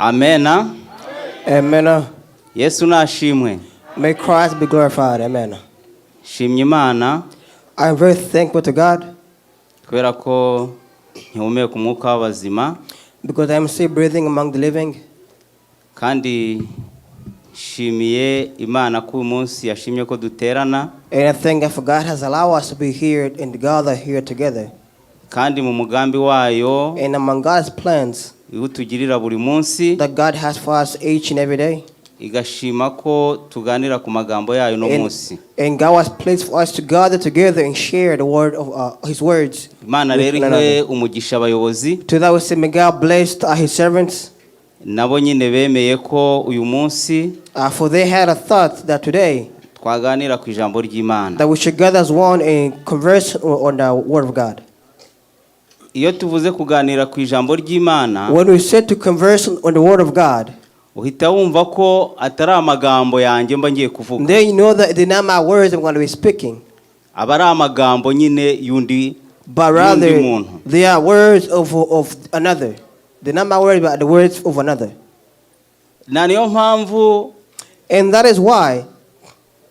Amena. Amen. Yesu nashimwe. May Christ be glorified. Amen. Shimye Imana I am very thankful to God kubera ko nkihumeka umwuka w'abazima, because I am still breathing among the living. Kandi nshimiye Imana ko uyu munsi yashimye ko duterana. And I thank God for God has allowed us to be here and gather here together. Kandi mu mugambi wayo And among God's plans iwutugirira buri munsi, that God has for us each and every day. Igashima ko tuganira ku magambo yayo no And, munsi. and God was pleased for us to gather together and share the word of His words Imana with rero one another. ihe umugisha abayobozi To that we say, may God bless His servants, nabo nyine bemeye ko uyu munsi for they had a thought that today twaganira ku ijambo ry'Imana. That we should gather as one and converse on the word of God. Iyo tuvuze kuganira ku ijambo ry'Imana, When we said to converse on the word of God, uhita wumva ko atari amagambo yanjye mba ngiye kuvuga, then you know that they're not my words I'm going to be speaking, aba ari amagambo nyine y'undi but y'undi rather muntu. They are words of another. They're not my words, but the words of another. Na niyo mpamvu And that is why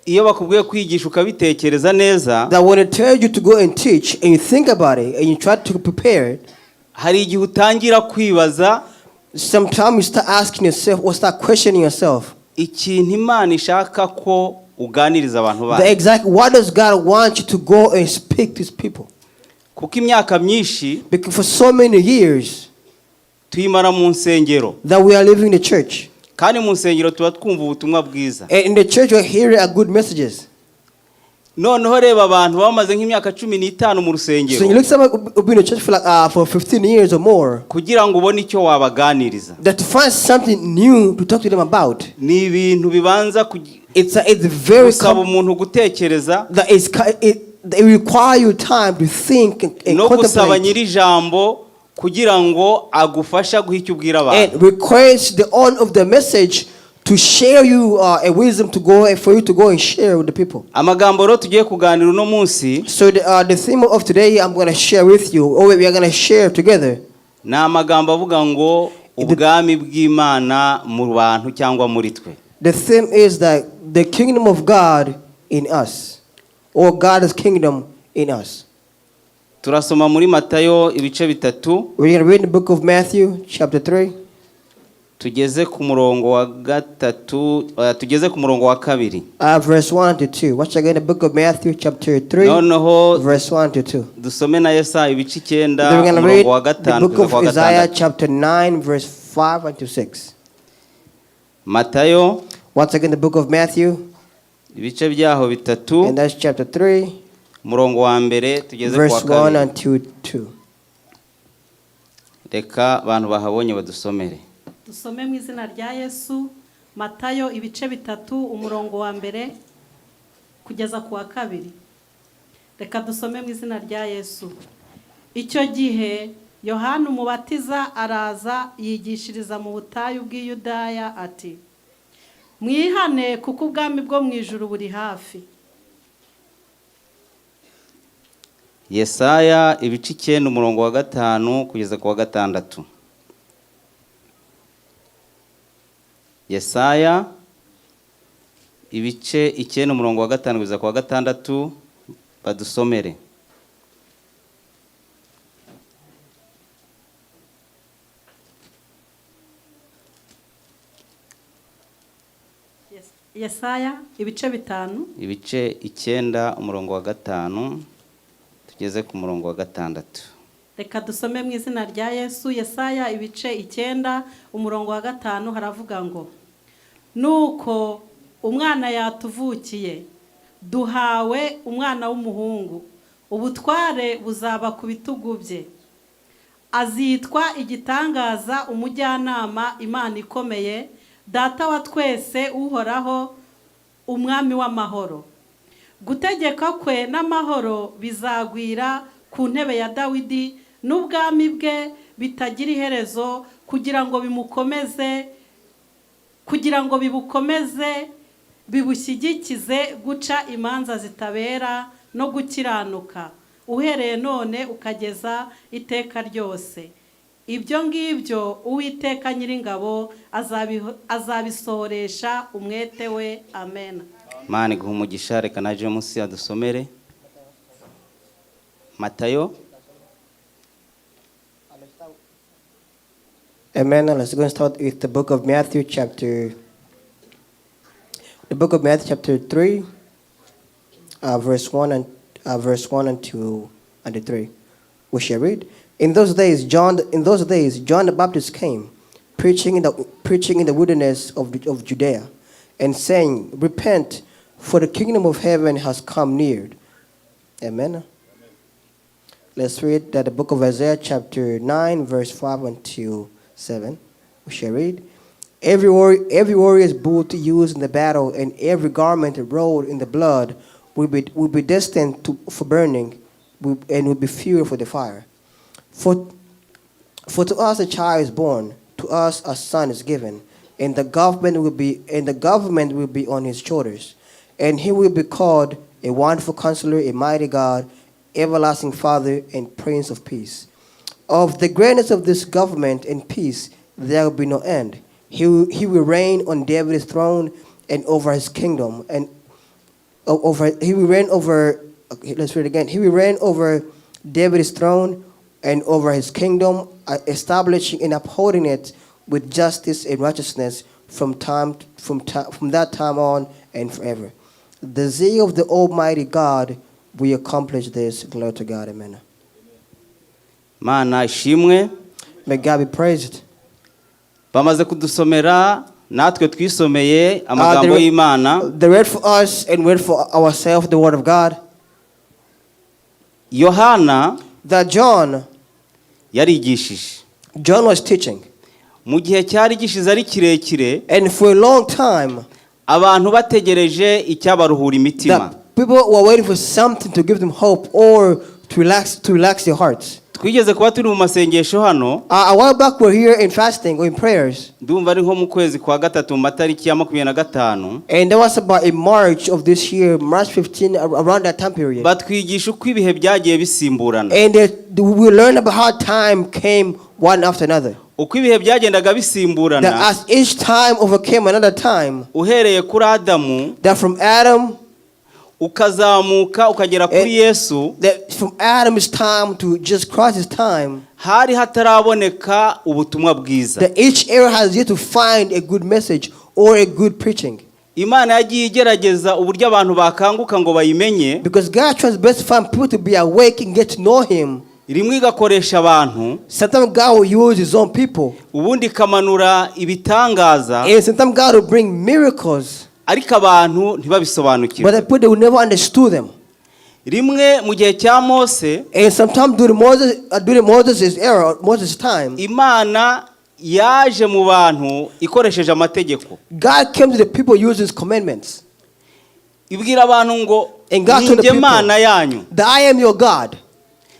iyo bakubwiye kwigisha ukabitekereza neza, that when it tells you to go and teach and you think about it and you try to prepare it, hari igihe utangira kwibaza sometimes you start asking yourself or start questioning yourself ikintu Imana ishaka ko uganiriza abantu the bayo, exact what does God want you to go and speak to His people? Kuko imyaka myinshi Because for so many years tuyimara mu nsengero, that we are living in the church. Kandi mu nsengero tuba twumva ubutumwa bwiza. And in the church we're hearing a good messages. Noneho reba abantu bamaze nk'imyaka 15 mu rusengero, So you look someone who've been in church for like for 15 years or more, kugira ngo ubone icyo wabaganiriza, that to find something new to talk to them about, ni ibintu bibanza it's very gusaba umuntu gutekereza, that it require you time to think and no gusaba contemplate, nyiri ijambo kugira ngo agufashe guha icyo ubwira abantu. And requires the owner of the message to share you a wisdom to go and for you to go and share with the people. Amagambo rero tugiye kuganira uno munsi So the theme of today I'm going to share with you, or we are going to share together. Ni amagambo avuga ngo ubwami bw'Imana mu bantu cyangwa muri twe. The theme is that the kingdom of God in us, or God's kingdom in us. Turasoma muri Matayo ibice 3. We're going to read the book of Matthew, chapter 3, Tugeze ku murongo wa gatatu, tugeze ku murongo wa kabiri. Verse 1 to 2. Watch again the book of Matthew, chapter 3, Noneho verse 1 to 2. Dusome na Yesaya ibice 9, Then we're going to read umurongo wa the 5 book kugeza of ku wa Isaiah, 6. chapter 9, verse 5 and to 6. Matayo Once again, the book of Matthew, ibice byaho 3, and that's chapter 3, umurongo wa mbere tugeze ku wa verse 1 kabiri. and to 2. Reka abantu bahabonye badusomere. Dusome mu izina rya Yesu. Matayo ibice 3, umurongo wa mbere kugeza ku wa kabiri. Reka dusome mu izina rya Yesu. Icyo gihe Yohana Umubatiza araza yigishiriza mu butayu bw'i Yudaya ati: "Mwihane kuko ubwami bwo mu ijuru buri hafi." Yesaya ibice 9, umurongo wa 5 kugeza ku wa 6. Yesaya ibice 9, umurongo wa 5 kugeza ku wa 6, badusomere. Yesaya ibice 5. Ibice 9, umurongo wa 5 tugeze ku murongo wa 6. Reka dusome mu izina rya Yesu. Yesaya ibice 9, umurongo wa 5, haravuga ngo: "Nuko umwana yatuvukiye, duhawe umwana w'umuhungu, ubutware buzaba ku bitugu bye, azitwa Igitangaza, Umujyanama, Imana ikomeye, Data wa twese, Uhoraho, Umwami w'amahoro. Gutegeka kwe n'amahoro bizagwira ku ntebe ya Dawidi n'ubwami bwe bitagira iherezo, kugira ngo bimukomeze, kugira ngo bibukomeze bibushyigikize guca imanza zitabera no gukiranuka, uhereye none ukageza iteka ryose." Ibyo ngibyo Uwiteka Nyiringabo azabisohoresha umwete we. Amen. Imana iguha umugisha. Reka na James adusomere Matayo. Amen. Let's go and start with the book of Matthew chapter 3, verse 1 and 2 and 3. We shall read. In those days, John the Baptist came, preaching in the wilderness of Judea, and saying, "Repent, for the kingdom of heaven has come near." Amen. Let's read that the book of Isaiah, chapter 9, verse 5 until 7. We shall read. Every warrior's boot used in the battle and every garment rolled in the blood will be destined for burning and will be fuel for the fire. For to us a child is born, to us a son is given, and the government will be on his shoulders, and he will be called a Wonderful Counselor, a Mighty God, Everlasting Father, and Prince of Peace. Of the greatness of this government and peace there will be no end. He will reign on David's throne and over his kingdom, and over he will reign over. Okay, let's read it again. He will reign over David's throne and over his kingdom, establishing and upholding it with justice and righteousness from that time on and forever. The zeal of the Almighty God will accomplish this. Glory to God. Amen. Mana ishimwe. May God be praised. Bamaze kudusomera, natwe twisomeye amagambo y'Imana. They read for us and read for ourselves the word of God. Yohana That John, yarigishije. John was teaching. Mu gihe cyari gishize ari kirekire, And for a long time, abantu bategereje icyabaruhura imitima. that people were waiting for something to give them hope or to relax their hearts. Twigeze kuba turi mu masengesho hano. A while back, we're here in fasting or in prayers. Ndumva ari nko mu kwezi kwa gatatu mu matariki ya 25. And that was about in March of this year, March 15, around that time period. Batwigisha uko ibihe byagiye bisimburana. And we learned about how time came one after another. Uko ibihe byagendaga bisimburana, That as each time overcame another time, uhereye kuri Adamu, that from Adam, ukazamuka ukagera kuri Yesu, that from Adam's time to just Christ's time, hari hataraboneka ubutumwa bwiza. That each era has yet to find a good message or a good preaching. Imana yagiye igerageza uburyo abantu bakanguka ngo bayimenye. Because God tries best to find people to be awake and get to know Him. Rimwe igakoresha abantu, Sometimes God will use His own people. Ubundi ikamanura ibitangaza, And sometimes God will bring miracles. Ariko abantu ntibabisobanukirwe. But the people, they will never understood them. Rimwe mu gihe cya Mose, And sometimes during Moses' era, Moses' time, Imana yaje mu bantu ikoresheje amategeko. God came to the people using His commandments. Ibwira abantu ngo And God told the ninjye people Mana yanyu, that I am your God.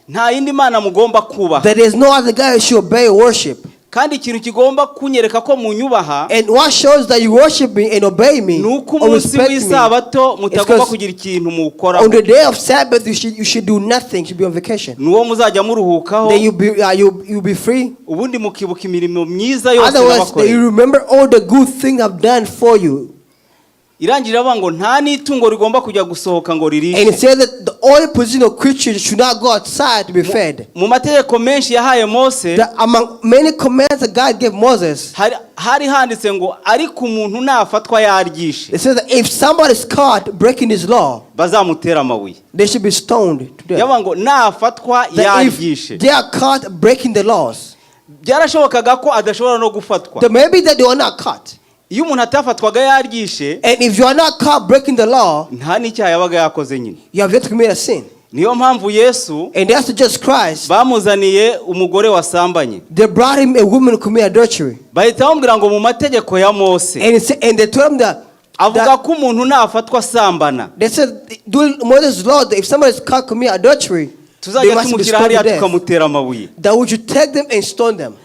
Nta yindi mana mugomba kubaha. That there is no other God you should obey or worship. Kandi ikintu kigomba kunyereka ko munyubaha And what shows that you worship me and obey me ni uko or umunsi respect me w'isabato is mutagomba 'cause kugira ikintu muwukoraho. on the day of Sabbath you should do nothing. You should be on vacation. Ni uwo muzajya muruhukaho, Then you'll be free. Ubundi mukibuka imirimo myiza yose Otherwise, then nabakoreye. you remember all the good things I've done for you. Irangira avuga ngo nta n'itungo rigomba kujya gusohoka ngo ririshe. And it said that the only position of creatures should not go outside to be fed. Mu mategeko menshi yahaye Mose, That among many commands that God gave Moses, hari hari handitse ngo ariko umuntu nafatwa yaryishe, it says that if somebody is caught breaking his law, bazamutera amabuye. They should be stoned to death. Yavuga ngo nafatwa That if yaryishe, they are caught breaking the laws, byarashobokaga ko adashobora no gufatwa. Then maybe that they are not caught. Iyo umuntu atafatwaga yaryishe, And if you are not caught breaking the law, nta n'icyaha yabaga yakoze nyine. You have yet to commit a sin. Niyo mpamvu Yesu And that's just Christ. bamuzaniye umugore wasambanye, They brought him a woman who committed adultery. Bahita bamubwira ngo mu mategeko ya Mose And they told him that, avuga ko umuntu nafatwa asambana, they said, during Moses' law, that if somebody is caught committing adultery, they tuzajya must be tumushyira stoned to hariya death. tukamutera amabuye. That would you take them and stone them.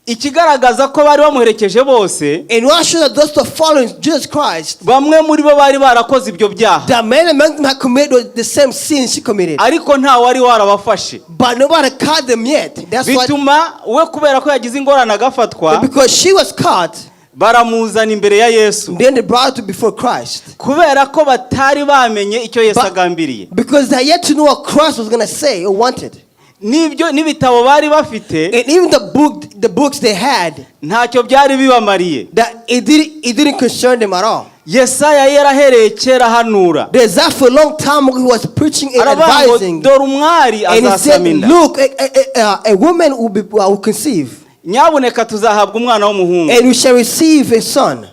Ikigaragaza ko bari bamuherekeje bose, And what shows that those who are following Jesus Christ, bamwe muri bo bari barakoze ibyo byaha, that many among them had committed the same sins she committed. Ariko nta wari warabafashe. But nobody caught them yet. That's what, Bituma we kubera ko yagize ingorane agafatwa, because she was caught, baramuzana imbere ya Yesu, then they brought her before Christ. Kubera ko batari bamenye icyo Yesu agambiriye. Because they had yet to know what Christ was going to say or wanted. N'ibyo n'ibitabo bari bafite, And even the books they had, ntacyo byari bibamariye. That it didn't concern them at all. Yesaya yarahereye kera ahanura. There's that for a long time he was preaching and Aravuga ngo advising. dore umwari And he said, azasama inda. "Look, a woman will conceive, Nyabuneka tuzahabwa umwana w'umuhungu. And we shall receive a son,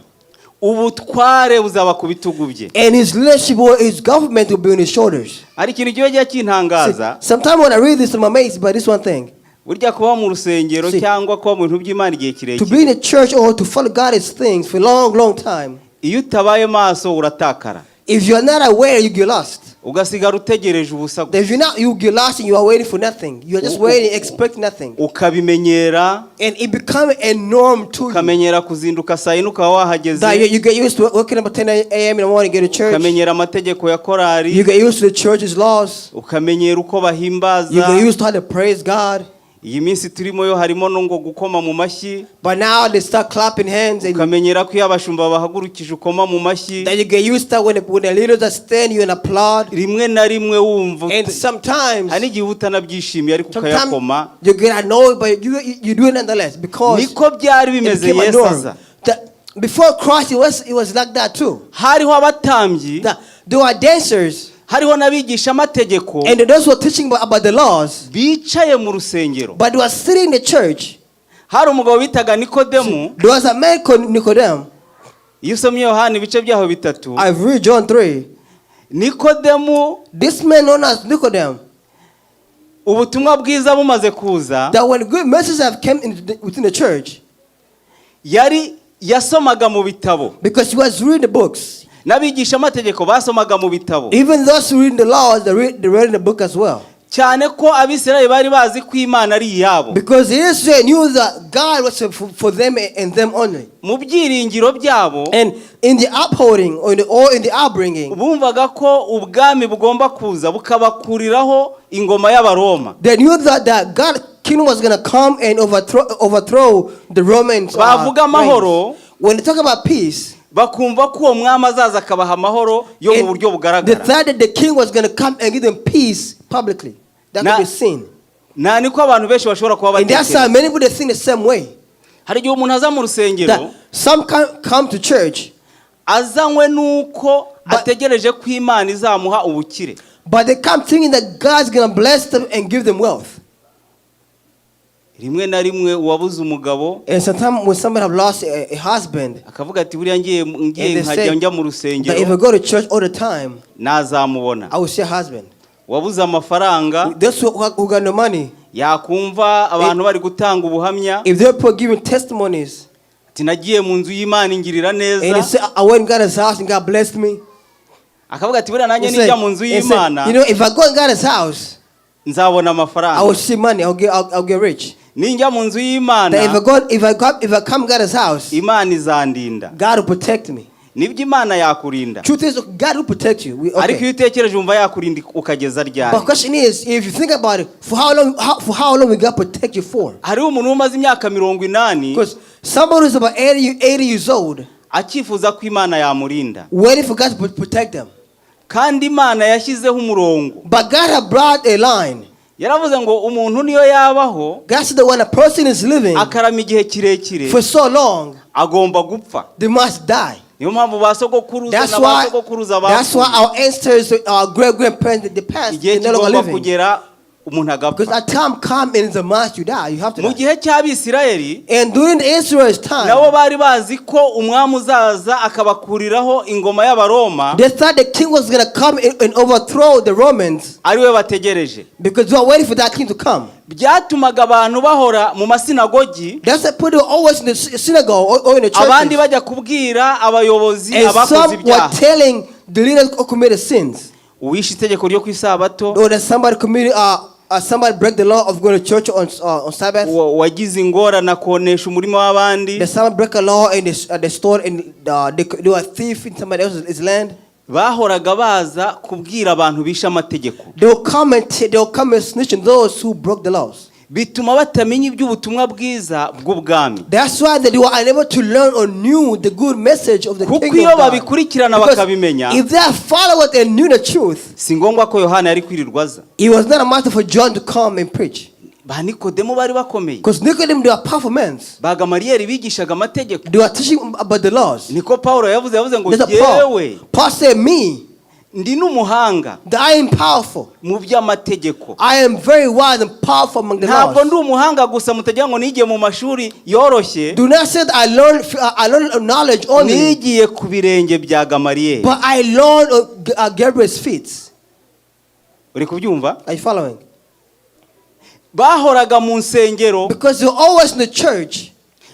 Ubutware buzaba ku bitugu bye. And his leadership or his government will be on his shoulders." Hari ikintu kiba kintangaza. Sometimes when I read this, I'm amazed by this one thing. Burya kuba mu rusengero See. Cyangwa kuba mu bintu by'Imana igihe To be kirekire, in a church or to follow God's things for a long, long time, iyo utabaye maso uratakara, if you are not aware, you get lost. Ugasigara utegereje ubusa gusa. If you're not, you get lost and you are waiting for nothing. You are just waiting, expecting nothing. Ukabimenyera. And it becomes a norm to you. Ukamenyera kuzinduka saa yine ukaba wahageze. That you get used to waking up at 10 a.m. in the morning, get to church. Ukamenyera amategeko ya korari. You get used to the church's laws. Ukamenyera uko bahimbaza. You get used to how to praise God. Iyi minsi turimo yo harimo no ngo gukoma mu mashyi. But now they start clapping hands and Ukamenyera ko iyo abashumba bahagurukije ukoma mu mashyi. then you get used to when the leaders are stand you and applaud. Rimwe na rimwe wumva And sometimes, hari n'igihe uba utanabyishimiye ariko ukayakoma. sometimes you get annoyed, but you do it nonetheless because Niko byari it bimeze became a Yesu norm. aza. Before Christ, it was like that too. Hariho abatambyi, There were dancers hariho n'abigishamategeko and those who were teaching about the laws, bicaye mu rusengero. But they were sitting in the church. Hari umugabo bitaga Nikodemu. There was a man called Nicodemus. Iyo usomye Yohani ibice byaho bitatu, I've read John 3. Nikodemu, This man known as Nicodemus, ubutumwa bwiza bumaze kuza, that when good messages have come within the church, yari yasomaga mu bitabo, because he was reading the books. N'abigishamategeko basomaga mu bitabo. Even those who read the laws, they read in the book as well. Cyane ko Abisirayeli bari bazi ko Imana ari iyabo. Because Israel knew that God was for them and them only. Mu byiringiro byabo, And in the upholding or in the upbringing, bumvaga ko ubwami bugomba kuza bukabakuriraho ingoma y'Abaroma. They knew that God kingdom was going to come and overthrow the Romans. Bavuga amahoro, Reigns. When they talk about peace, bakumva ko uwo mwami azaza akabaha amahoro yo mu and buryo they bugaragara. Thought that the king was going to come and give them peace publicly. That could be seen. Nta niko abantu benshi bashobora kuba And that's how batekereza. Many people think the same way. Hari igihe umuntu aza mu rusengero That some come to church, azanywe n'uko ategereje ko Imana izamuha ubukire. But they come thinking that God's going to bless them and give them wealth. Rimwe na rimwe uwabuze umugabo And sometimes when somebody have lost a husband, akavuga ati buriya ngiye ngiye and they nkajya say njya mu that rusengero if I go to church all the time, nazamubona. I will see a husband. Wabuze amafaranga, Those who got no money, yakumva abantu bari gutanga ubuhamya, if they're poor giving testimonies, ati nagiye mu nzu y'Imana ingirira neza, and they say, "I went in God's house and God blessed me." Akavuga ati buriya nanjye They say, nijya mu nzu they say, y'Imana "If I go in God's house, nzabona I amafaranga, will see money. I'll get rich. Ninjya mu nzu y'Imana That if I come God's house, Imana izandinda." God will protect me." Nibyo Imana yakurinda. Truth is, God will protect you. Ariko Okay. iyo utekereje wumva yakurinda ukageza ryari? But question is, if you think about it, for how long will God protect you for? Hariho umuntu umaze imyaka 80 Because somebody who's about 80 years old, akifuza ko Imana yamurinda, waiting for God to protect them. Kandi Imana yashyizeho umurongo. But God had brought a line. Yaravuze ngo umuntu niyo yabaho God said that when a person is living akarama igihe kirekire, for so long, agomba gupfa. They must die. Niyo mpamvu ba sogokuruza That's na ba why, sogokuruza that's why bapfuye. Our ancestors, our great grandparents, they passed, Igihe they're no longer kigomba living. Kugera umuntu agapfa. Because a time comes and it's a must you die. You have to Mu die. Gihe cy'Abisirayeli, And during the Israel's time, nabo bari bazi ko umwami uzaza akabakuriraho ingoma y'Abaroma they thought the king was going to come and overthrow the Romans ariwe bategereje. Because they were waiting for that king to come. Byatumaga abantu bahora mu masinagogi, That's why people were always in the synagogue or in the abandi churches. bajya kubwira abayobozi And abakoze some were ibyaha, telling the leaders who committed sins. uwishe itegeko ryo ku isabato, Or that somebody committed Somebody break the law of going to church on Sabbath. Wagize ingorane akonesha umurima w'abandi. There's someone break a law in the store and they were a thief in somebody else's land. Bahoraga baza kubwira abantu bishe amategeko. They'll come and snitch on those who broke the laws. Bituma batamenya iby'ubutumwa bwiza bw'ubwami. That's why they were unable to learn or knew the good message of the Kuko kingdom iyo of God. babikurikirana Because bakabimenya, if they had followed and knew the truth, si ngombwa ko Yohana yari kwirirwa aza. It was not a matter for John to come and preach. Ba Nikodemo bari bakomeye. Because Nicodemus, they were powerful men. Ba Gamariyeri bigishaga amategeko. They were teaching about the laws. Niko Pawulo yavuze, yavuze ngo There's a Paul. yewe Paul said, me, ndi n'umuhanga that I am powerful. mu by'amategeko. I am very wise and powerful among the Ntabwo laws. ndi umuhanga gusa mutagira ngo nigiye mu mashuri yoroshye. Do not say that I learned knowledge only, Nigiye ku birenge bya Gamariyeri. But I learned Gabriel's feet. Uri kubyumva? Are you following? Bahoraga mu nsengero, Because you're always in the church,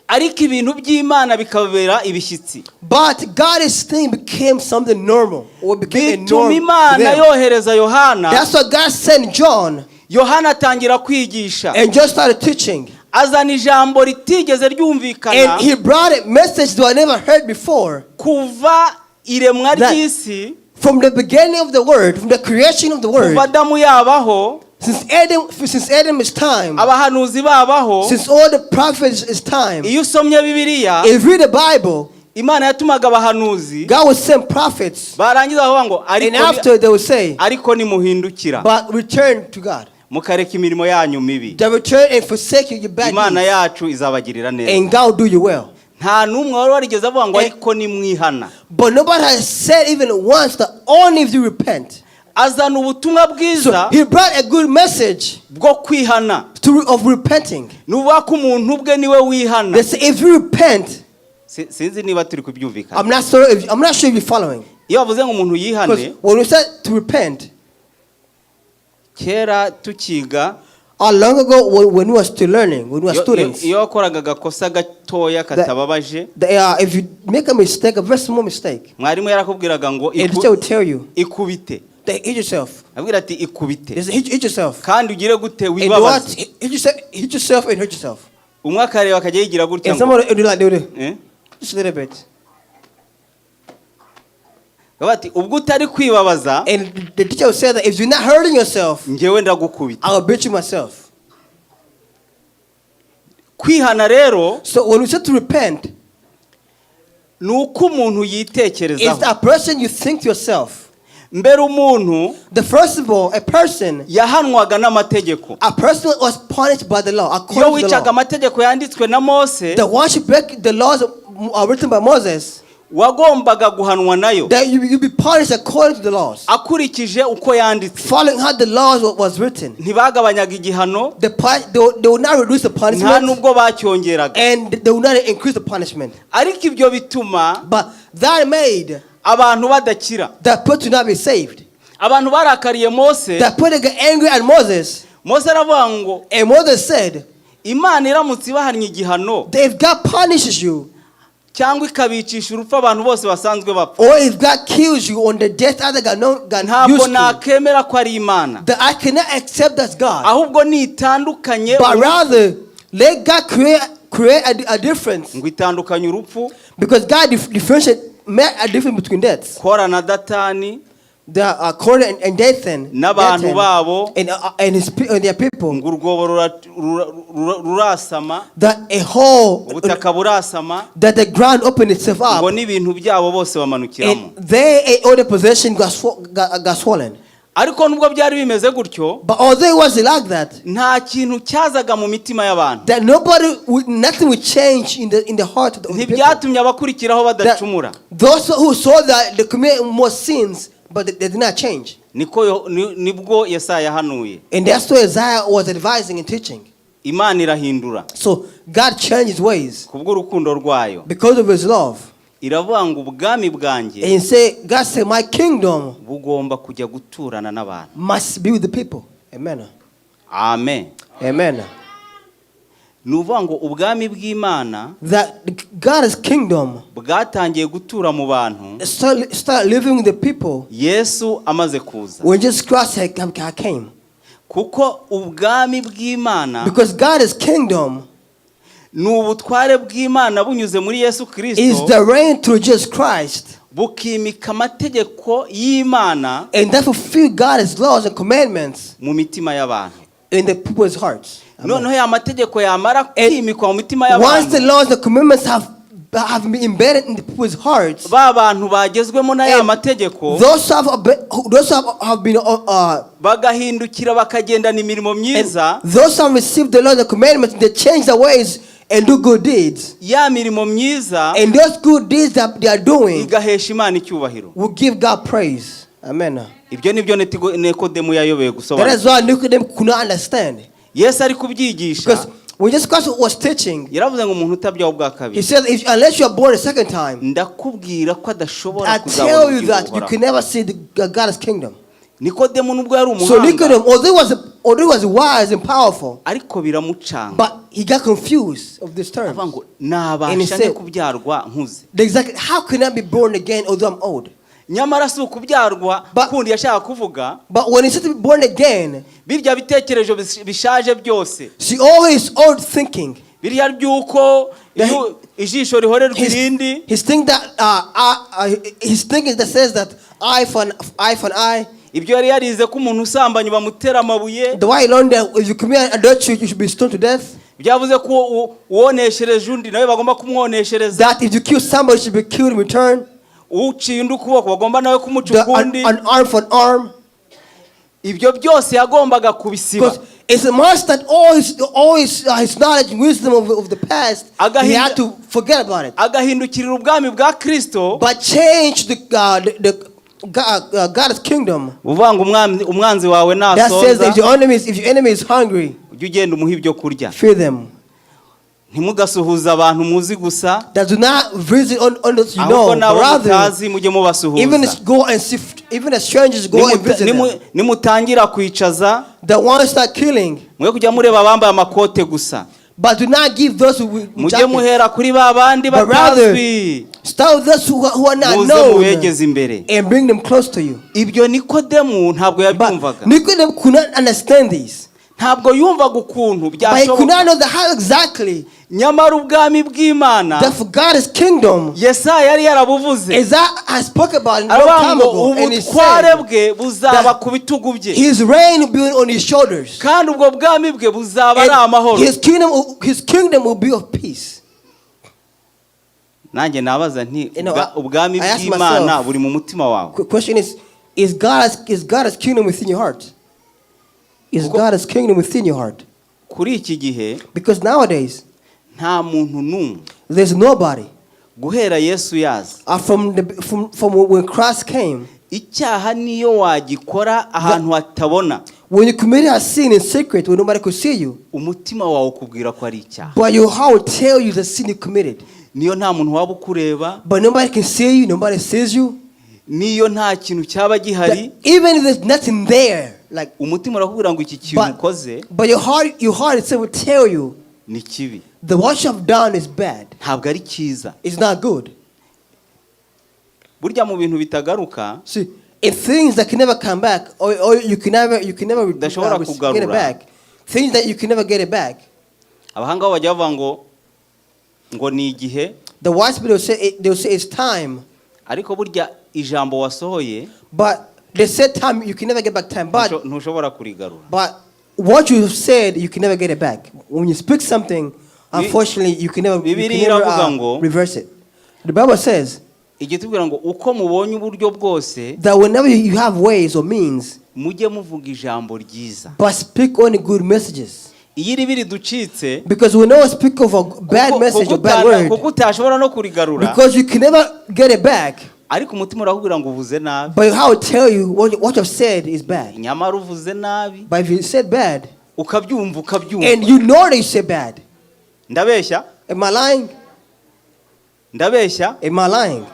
ariko ibintu by'Imana bikabera ibishyitsi. But God's thing became something normal, or became a Bituma norm to Imana them. yohereza Yohana. That's why God sent John, Yohana atangira kwigisha, and John started teaching. Azana ijambo ritigeze ryumvikana And he brought a message that I never heard before. Kuva iremwa ry'isi, From the beginning of the word, from the creation of the word, kuva Adamu yabaho, since Adam's time, abahanuzi babaho. Since all the prophets' is time, Iyo usomye Bibiliya, if you read the Bible, Imana yatumaga abahanuzi, God would send prophets, barangiza bakavuga ngo and ariko after they would say, ariko nimuhindukira but return to God. Mukareka imirimo yanyu mibi, They return and forsake your bad Imana deeds, yacu izabagirira neza. And God will do you well. Nta n'umwe wari warigeze avuga ngo ariko nimwihana. But nobody has said even once that only if you repent. Azana ubutumwa bwiza So he brought a good message bwo kwihana. Of repenting. Ni ukuvuga ko umuntu ubwe niwe wihana. They say if you repent, Sinzi niba turi kubyumvikana. I'm not sure if you're following. Iyo bavuze ngo umuntu yihane, Because when we said to repent, kera tukiga, long ago when we were still learning, when we were students, iyo wakoraga agakosa gatoya katababaje, if you make a mistake, a very small mistake, mwarimu yarakubwiraga ngo and the teacher will tell you, ikubite. That hit yourself. Abwira ati ikubite. They say, hit yourself. Kandi ugire gute? And do Wibabaze. what? Hit yourself and hurt yourself. Umwe akareba akajya yigira gutya And ngo someone will do like, do Eh? just a little bit. Bavuga ati ubwo utari kwibabaza, And the teacher will say that if you're not hurting yourself, njyewe ndagukubita. I will beat you myself. Kwihana rero So when we say to repent, ni uko umuntu yitekerezaho. It's that person you think to yourself. Mbere umuntu The first of all, a person, yahanwaga n'amategeko. A person was punished by the law, Iyo according to the wicaga law. amategeko yanditswe na Mose, The one who break the laws are written by Moses, wagombaga guhanwa nayo that you be punished according to the laws, akurikije uko yanditse. Following how the laws was written. Ntibagabanyaga igihano, They will not reduce the nta punishment, nubwo bacyongeraga. And they will not increase the punishment. Ariko ibyo bituma But that made abantu badakira. That people to not be saved. Abantu barakariye Mose. That people get angry at Moses. Mose aravuga ngo And Moses said, Imana iramutse ibahannye igihano that if God punishes you, cyangwa ikabicisha urupfu abantu bose basanzwe bapfa, or if God kills you on the death other got no got ntabwo used to, nakemera ko ari Imana, that I cannot accept that's God. Ahubwo nitandukanye, But rather, let God create a difference. ngo itandukanye urupfu, Because God differentiate made a difference between deaths. Kora na Datani The Korah and Dathan, n'abantu Dathan babo, and their people. Ngo urwobo rurasama, That a hole, ubutaka burasama, that the ground opened itself up, ngo n'ibintu byabo bose bamanukiramo. And they and all the possession got swollen. Ariko nubwo byari bimeze gutyo, But although it wasn't like that, nta kintu cyazaga mu mitima y'abantu. That nobody, would, nothing would change in the heart of the people. Ntibyatumye abakurikiraho badacumura. Those who saw that they committed more sins, but they did not change. Niko nibwo Yesaya yahanuye. And that's what Isaiah was advising and teaching. Imana irahindura So God changed his ways kubw'urukundo rwayo, because of his love. Iravuga ngo ubwami bwanjye And he said, God said, my kingdom bugomba kujya guturana n'abantu. Must be with the people. Amen. Amen. Amen. Ni ukuvuga ngo ubwami bw'Imana That God's kingdom bwatangiye gutura mu bantu start living with the people Yesu amaze kuza. When Jesus Christ had came. Kuko ubwami bw'Imana Because God's kingdom ni ubutware bw'Imana bunyuze muri Yesu is Kirisito the reign through Jesus Christ, bukimika amategeko y'Imana and that fulfill God's laws and commandments mu mitima y'abantu. In the people's hearts. Amen. Noneho ya mategeko yamara kwimikwa mu mitima Once the y'abantu laws and commandments have been embedded in the people's hearts, ba bantu bagezwemo na ya and mategeko those who have been bagahindukira bakagendana imirimo myiza and those who have received the laws and commandments, they change their ways and do good deeds. Ya mirimo myiza And those good deeds that they are doing igahesha Imana icyubahiro. Will give God praise. Amen. Ibyo nibyo Netigo- Nikodemu yayobeye That gusobanura. is why Nicodemus could not understand. Yesu ari kubyigisha Because when Jesus Christ was teaching, yaravuze ngo umuntu utabyawe ubwa he kabiri said, if, unless you are born a second time, ndakubwira ko adashobora I kuzabona tell you ubugingo that you buhoraho. can never see the God's kingdom. Nikodemu nubwo yari So umuhanga Nicodemus, although he was wise and powerful, ariko biramucanga but he got confused of this term. avuga ngo And he nabasha nte said- kubyarwa nkuze? Exactly, how can I be born again although I'm old? Nyamara si ukubyarwa kundi yashaka kuvuga But when he said to be born again, birya bitekerezo bis- bishaje byose see, all his old thinking, biriya by'uko iyo ijisho rihorerwa irindi his thing that his thinking that says that eye for an eye. Ibyo yari yarize ko umuntu usambanye bamutera amabuye The way he learned that if you commit adultery, you should be stoned to death. Byavuze ko u- uwoneshereje undi nawe bagomba kumwoneshereza That if you kill somebody, you should be killed in return. Uciye undi ukuboko bagomba nawe kumuca ukundi An arm for an arm. Ibyo byose yagombaga kubisiba. Because it's a must that all his knowledge and wisdom of the past, he had to forget about it. Agahindukirira ubwami bwa Kristo But change the God's kingdom. uvuga ngo umwami- umwanzi wawe That says that nasonza if your enemy is hungry, ujye ugenda umuha ibyo kurya. Feed them. Ntimugasuhuze abantu muzi gusa That do not visit on those you ahubwo know, n'abo but rather mutazi mujye mubasuhuza. even go and see, even the strangers, go and Nimuta- visit nimu- them. nimutangira kwicaza The ones that killing, mwe kujya mureba abambaye amakote gusa but do not give those who with mujye jackets. muhera kuri ba bandi But rather, batazwi start with those who are not muze known mubegeze imbere. And bring them close to you. Ibyo Nikodemu ntabwo But yabyumvaga. Nicodemus could not understand these. Ntabwo yumvaga ukuntu But he could byashoboka. not know the how exactly Nyamara ubwami bw'Imana that for God's kingdom Yesaya yari yarabuvuze is that I spoke about a long aravuga time ngo ago. And he ubutware said bwe buzaba ku bitugu bye his reign will be on his shoulders. kandi ubwo bwami bwe buzaba ari And amahoro. his kingdom will be of peace. Nanjye nabaza nti ubwami I ask bw'Imana myself, buri mu mutima wawe? Question is God's kingdom within your heart? Is God's kingdom within your heart? Kuri iki gihe Because nowadays, nta muntu n'umwe there's nobody guhera Yesu yaza from when Christ came. Icyaha niyo wagikora ahantu hatabona When you committed a sin in secret, when nobody could see you, umutima wawe ukubwira ko ari icyaha. But your heart will tell you the sin you committed. Niyo nta muntu waba ukureba But nobody can see you, nobody sees you. Niyo nta kintu cyaba gihari That even if there's nothing there, like umutima urakubwira ngo iki kintu ukoze but your heart itself will tell you ni kibi the what you have done is bad. Ntabwo ari cyiza. It's not good. Burya mu bintu bitagaruka See, if things that can never come back, or you can never Udashobora get it kugarura. Back, things that you can never get it back. Abahanga bo bajya bavuga ngo ngo ni igihe The wise people will say they'll say it's time, ariko burya ijambo wasohoye but they said time, you can never get back time. But ntusho- ntushobora kurigarura. But what you said, you can never get it back. When you speak something, unfortunately, you can Bibiliya never iravuga ngo- reverse it. The Bible says igitubwira ngo uko mubonye uburyo bwose that whenever you have ways or means, mujye muvuga ijambo ryiza. But speak only good messages. Iyo iribi riducitse Because we never speak of a bad kuko- message kuko or bad utana- word. kuko utashobora no kurigarura Because you can never get it back. Ariko umutima urakubwira ngo uvuze nabi. But how it tell you what you've said is bad. Nyamara uvuze nabi But if you said bad, ukabyumva ukabyumva and you know that you said bad, ndabeshya am I lying? Ndabeshya? Am I lying?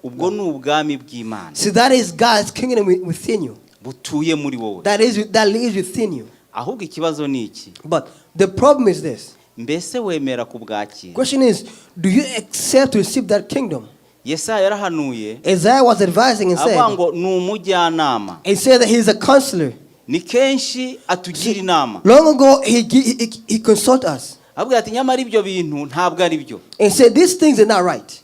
Ubwo ni ubwami bw'Imana See, that is God's kingdom within you. Butuye muri wowe. That lives within you. Ahubwo ikibazo ni iki But the problem is this. Mbese wemera kubwakira? Question is, do you accept to receive that kingdom? Yesaya yarahanuye Isaiah was advising and avuga said, ngo ni umujyanama he said that he's a counselor. Ni kenshi atugira inama. Long ago, he consult us Avuga ati nyamara ibyo bintu ntabwo ari byo. And said, "These things are not right."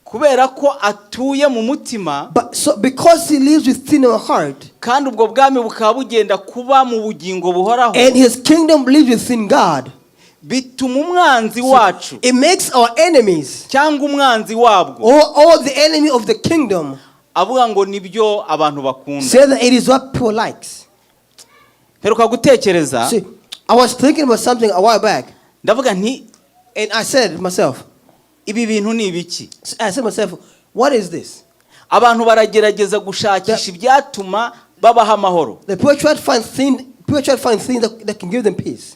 Kubera ko atuye mu mutima, But so because he lives within our heart, kandi ubwo bwami bukaba bugenda kuba mu bugingo buhoraho, and his kingdom lives within God, bituma umwanzi wacu it makes our enemies cyangwa umwanzi wabwo or the enemy of the kingdom avuga ngo nibyo abantu bakunda. Say that it is what people likes. Mperuka gutekereza, See, I was thinking about something a while back, ndavuga nti and I said to myself, ibi bintu ni ibiki? I said to myself, "What is this?" Abantu baragerageza gushakisha ibyatuma babaha amahoro. The people try to find things, people try to find things that can give them peace.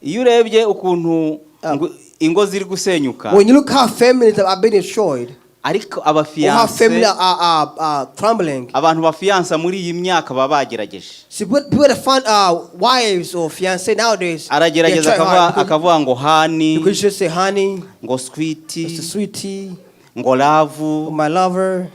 Iyo urebye ukuntu ingo ziri gusenyuka, When you look how families are being destroyed, ariko or how abafiancé families are crumbling. Abantu bafiyansa muri iyi myaka baba bagerageje. See, people that find wives or fiancé nowadays, they Aragerageza try hard akavuga because, akavuga ngo honey, because you just say honey, ngo sweetie, Mr. Sweetie, ngo love, or my lover.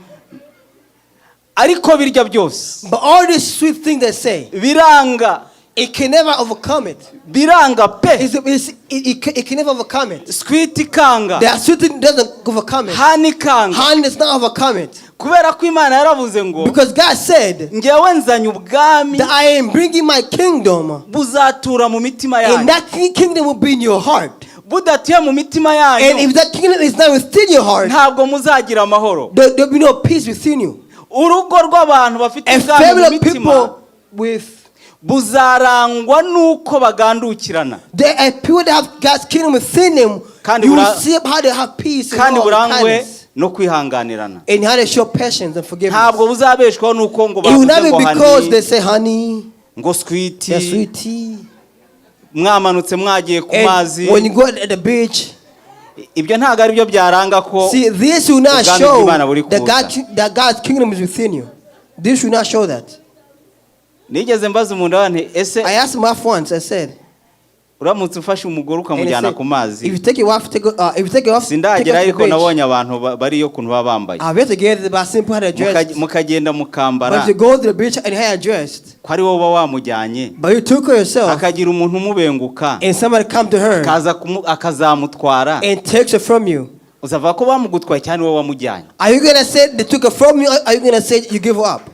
Ariko birya byose But all these sweet things they say, biranga. It can never overcome it. Biranga pe. It can never overcome it. Sweet ikanga. The sweet thing doesn't overcome it. Honey ikanga. Honey does not overcome it. Kubera ko Imana yaravuze ngo Because God said ngewe nzanye ubwami that I am bringing my kingdom, buzatura mu mitima and yanyu. That kingdom will be in your heart. Budatuye mu mitima And yanyu, if that kingdom is not within your heart, ntabwo muzagira amahoro. There'll be no peace within you. Urugo rw'abantu bafite A ubwami mu family of mitima people with buzarangwa n'uko bagandukirana, there are people that have God's kingdom within them. Kandi You will see how they have peace and kandi love and burangwe kindness, no kwihanganirana. And how they show patience and forgiveness. Ntabwo buzabeshwaho n'uko ngo It will bavuze not be ngo because honey, they say honey, ngo sweetie, they're sweetie. Mwamanutse mwagiye ku mazi. And when you go at the beach, Ibyo ntabwo ari byo byaranga ko see, this will not ubwami show bw'Imana buri that, kuza. That God's kingdom is within you. This will not show that. Nigeze mbaza umuntu nti ese I asked my wife once, I said, uramutse ufashe umugore and he ukamujyana said, ku mazi, if you take your wife, if you take your wife, take her sindagera to the ariko beach. Nabonye abantu bariyo ukuntu baba bambaye. I've yet to get it, but I simply had dressed. Mukagenda mukambara, But if you go to the beach and had dressed, ko ari wowe uba wamujyanye, but you took her yourself, hakagira umuntu umubenguka, and somebody come to her akaza akazamutwara, and takes her from you, uzavuga ko bamugutwaye cyane wowe wamujyanye? Are you gonna say they took her from you, or are you gonna say you give her up?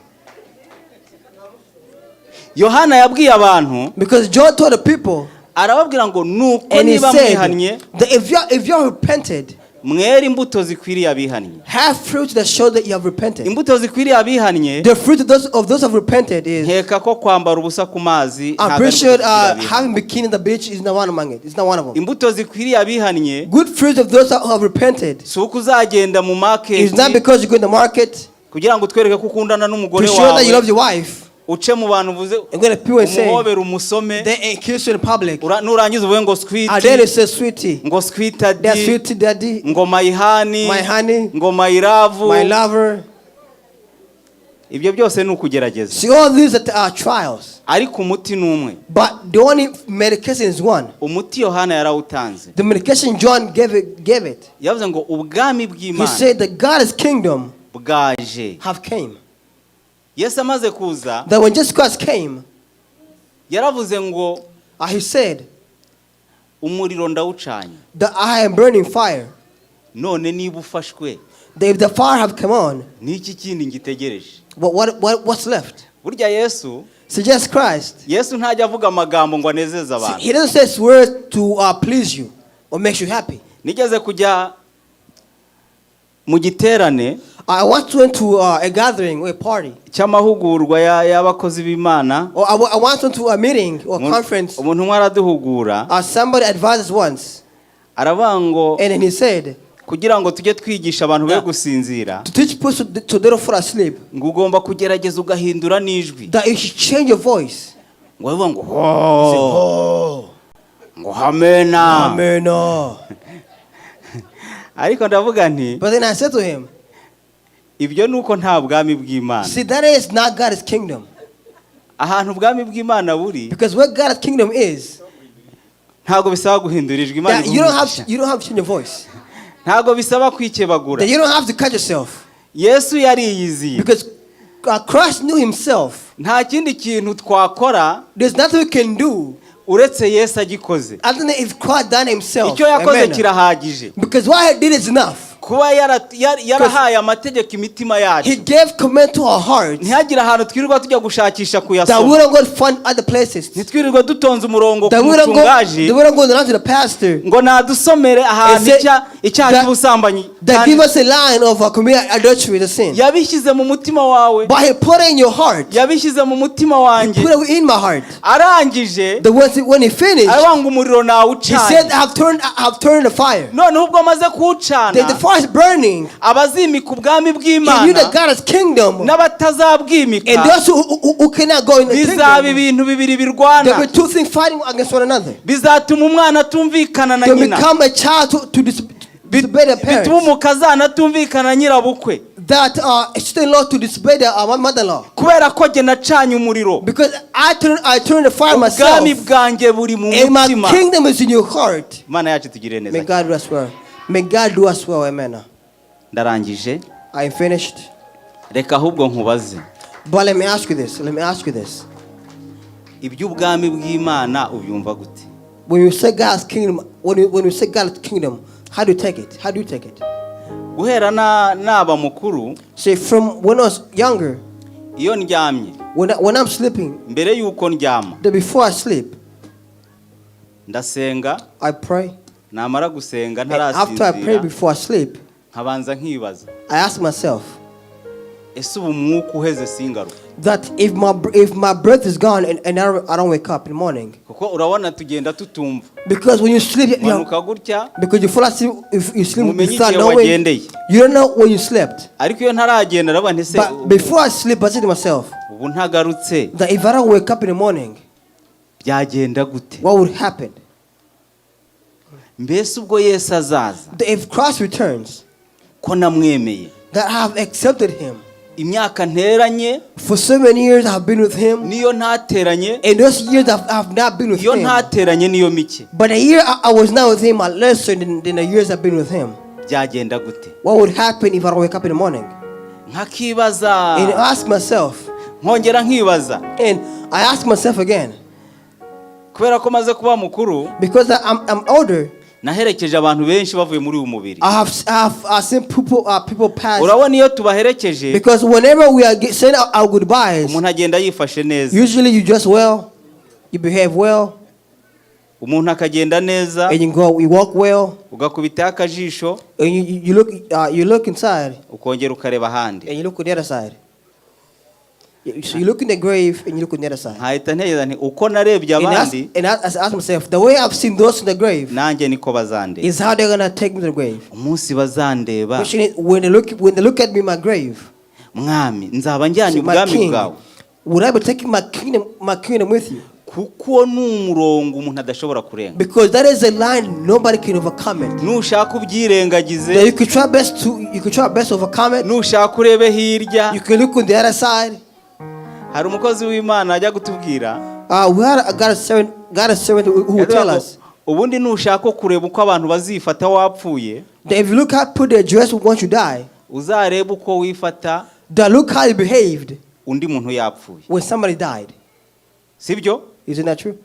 Yohana yabwiye abantu, Because John told the people, arababwira ngo nuko and he niba said mwihannye, that if you are repented, mwere imbuto zikwiriye abihannye. Have fruit that show that you have repented. Imbuto zikwiriye abihannye, The fruit of those who have repented is, nkeka ko kwambara ubusa ku mazi I'm ntabwo ari pretty sure imbuto zikwiriye abihannye. having bikini on the beach is not one among it. It's not one of them. Imbuto zikwiriye abihannye Good fruit of those who have repented si uko uzagenda mu market is not because you go in the market kugira ngo utwereke ko ukundana to n'umugore show that you wawe, love your wife. Uce mu bantu uvuze And go to people and say, umuhobere umusome, then kiss you in public. Nurangiza uvuge ngo And then sweetie, they say, "Sweetie," ngo sweetadi, they're sweetie daddy, ngo my honey, my honey, ngo my love. My lover. Ibyo byose ni ukugerageza. See, all these are trials. Ariko umuti ni umwe. But the only medication is one. Umuti Yohana yarawutanze. The medication John gave it. Yavuze ngo ubwami He bw'Imana said that God's kingdom bwaje. Have came. Yesu amaze kuza, That when Jesus Christ came, yaravuze ngo he said umuriro ndawucanye, that I am burning fire. None niba ufashwe, That if the fire have come on, n'iki kindi ngitegereje? what's left? Burya Yesu, So Jesus Christ, Yesu ntajya avuga amagambo ngo anezeze see, abantu. he doesn't say words to please you or makes you happy. Nigeze kujya mu giterane I once went to a gathering or a party, cy'amahugurwa y'abakozi b'Imana. Or I once went to a meeting or a conference. Umuntu umwe araduhugura, Somebody advised us once, aravuga ngo and then he said, kugira ngo tujye twigisha abantu be gusinzira, to teach people to they don't fall asleep, ngo ugomba kugerageza ugahindura n'ijwi, that you should change your voice. Ngo bavuga ngo ho, ngo hamena. Amen. Oh. Ariko ndavuga nti But then I said to him, ibyo ni uko nta bwami bw'Imana. See, that is not God's kingdom. Ahantu ubwami bw'Imana buri, Because where God's kingdom is, ntabwo bisaba guhindura ijwi Imana that you don't have iguha to, you don't have to change your voice. Ntabwo bisaba kwikebagura. That you don't have to cut yourself. Yesu yariyiziye. Because Christ knew himself. Nta kindi kintu twakora There's nothing we can do uretse Yesu agikoze. Other than if Christ done himself. Icyo yakoze Amen. kirahagije. Because what he did is enough. Kuba yarahaye amategeko imitima He yacu, gave command to our hearts ntihagire ahantu twirirwa tujya gushakisha that we kuyasoma, don't go find other places. ntitwirirwe dutonze umurongo ku That we don't go, mucungaji that we don't go down to the pastor ngo nadusomere ahantu And say icyaha cy'ubusambanyi that kandi give us a line of committing adultery, the sin. yabishyize mu mutima wawe, But he put it in your heart. yabishyize mu mutima He wanjye. put it in my heart. Arangije The ones when he finished, aravuga ngo umuriro he said, nawucanye. I've turned the fire. Noneho ubwo amaze The kuwucana, fire is burning. abazimika ubwami He knew bw'Imana that God's kingdom n'abatazabwimika and those who cannot go in the bizaba kingdom, ibintu bibiri there birwana, will be two things fighting against one another. bizatuma umwana atumvikana na They nyina, become a child to disobey their parents. bituma umukazana atumvikana na nyirabukwe, That sister-in-law to disobey their mother-in-law. kubera ko jye nacanye umuriro. Because I turn the fire myself. Ubwami bwanjye buri mu And my mutima. kingdom is in your heart. Imana yacu tugirire neza. May God do us well. May God do us well. Amen. Ndarangije. I am finished. Reka ahubwo nkubaze. But let me ask you this. Let me ask you this. Iby'ubwami bw'Imana ubyumva gute? When you say God's kingdom, when you say God's kingdom, how do you take it? How do you take it? Guhera naba mukuru, Say from when I was younger, iyo ndyamye, when I'm sleeping, mbere y'uko ndyama, the before I sleep, ndasenga. I pray. Namara gusenga, And after I pray ntarasinzira, before I sleep, nkabanza nkibaza, I ask myself ese ubu umwuka uheze singaruka, that if my breath is gone and I don't wake up in the morning, kuko urabona tugenda tutumva, because when you sleep, manuka gutya, because you fall asleep, if you sleep mumenye without igihe knowing, wagendeye. You don't know when you slept. Ariko iyo ntaragenda aravuga nti ese But before I sleep, I say to myself ubu ntagarutse, that if I don't wake up in the morning, byagenda gute? What would happen? Mbese ubwo Yesu azaza, That if Christ returns, ko namwemeye, that I have accepted him. Imyaka nteranye, For so many years I have been with him, niyo ntateranye, and those years I've not been with iyo him. ntateranye niyo mike. But the year I was not with him are lesser than the years I've been with him. Byagenda gute? What would happen if I don't wake up in the morning? Nkakibaza. And I ask myself, Nkongera nkibaza, and I ask myself again, kubera ko maze kuba mukuru, because I'm older, naherekeje abantu benshi bavuye muri uyu mubiri. I have seen people pass. Urabona iyo tubaherekeje, Because whenever we are saying our goodbyes, umuntu agenda yifashe neza, usually you dress well, you behave well, umuntu akagenda neza, and you go, you walk well, ugakubitaho akajisho, and you look inside, ukongera ukareba ahandi. And you look on the other side. So you look in the grave and you look on the other side. Nkahita ntekereza nti uko narebye And, ask, abandi, and I ask myself, the way I've seen those in the grave nanjye niko bazandeba. Is how they're gonna take me to the grave. Umunsi bazandeba, Question is, when they look at me in my grave, mwami, nzaba njyanye say, my ubwami king, bwawe? Would I be taking my kingdom with you? Kuko ni umurongo umuntu adashobora kurenga. Because that is a line nobody can overcome it. Nushaka ubyirengagize, That you could try best to overcome it. nushaka urebe hirya. You can look on the other side. Hari umukozi w'Imana ajya kutubwira, We had a God a servant who would tell us ubundi nushaka kureba uko abantu bazifata wapfuye, that if you look how put their dress once you die, uzarebe uko wifata that look how you behaved undi muntu yapfuye. When somebody died. Sibyo? Isn't that true?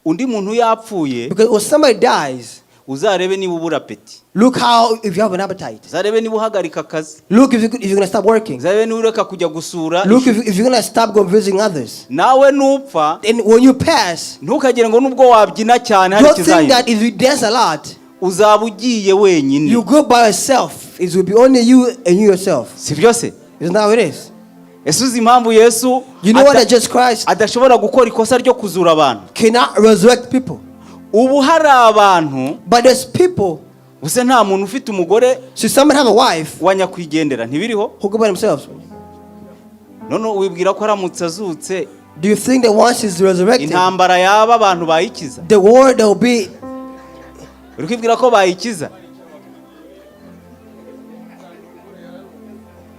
Undi muntu yapfuye, Because when somebody dies, uzarebe niba ubura appétit, look how if you have an appetite. Uzarebe niba uhagarika akazi, Look if you're gonna stop working. Uzarebe niba ureka kujya gusura. Look if you're gonna stop going visiting others. Nawe nupfa, And when you pass, ntukagire ngo nubwo wabyina cyane hari don't think ikizahinduka. That if you dance a lot, Uzaba ugiye wenyine. You go by yourself. It will be only you and you yourself. Si byo se? Isn't that how it is? Ese uzi impamvu Yesu You know what? That Jesus Christ adashobora gukora ikosa ryo kuzura abantu? Cannot resurrect people. Ubu hari abantu, But there's people. use nta muntu ufite umugore So somebody have a wife wa nyakwigendera, ntibiriho? Who go by themselves. None wibwira ko aramutse azutse, Do you think that once he's resurrected, intambara yaba abantu bayikiza? The war there will be Uri kwibwira ko bayikiza?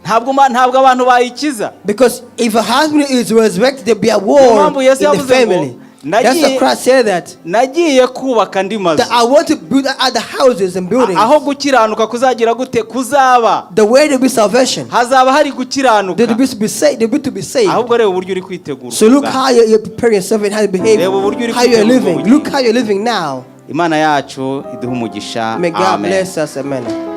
Ntabwo abantu bayikiza. Because if a husband is resurrected, there'll be a Niyo war mpamvu in Yesu the yavuze ngo family. That's the Christ said that. Nagiye kubaka andi mazu. That I want to build other houses and buildings. Aho gukiranuka kuzagira gute kuzaba. The way to be salvation. Hazaba hari gukiranuka. There to be saved. There be to be saved. Ahubwo reba uburyo uri kwitegura So look ubwawe. how you're preparing yourself and how you behave, Reba uburyo uri how you're kwitegura living. ubwo Look how you're living now. Imana yacu iduhe umugisha. May God Amen. bless us. Amen.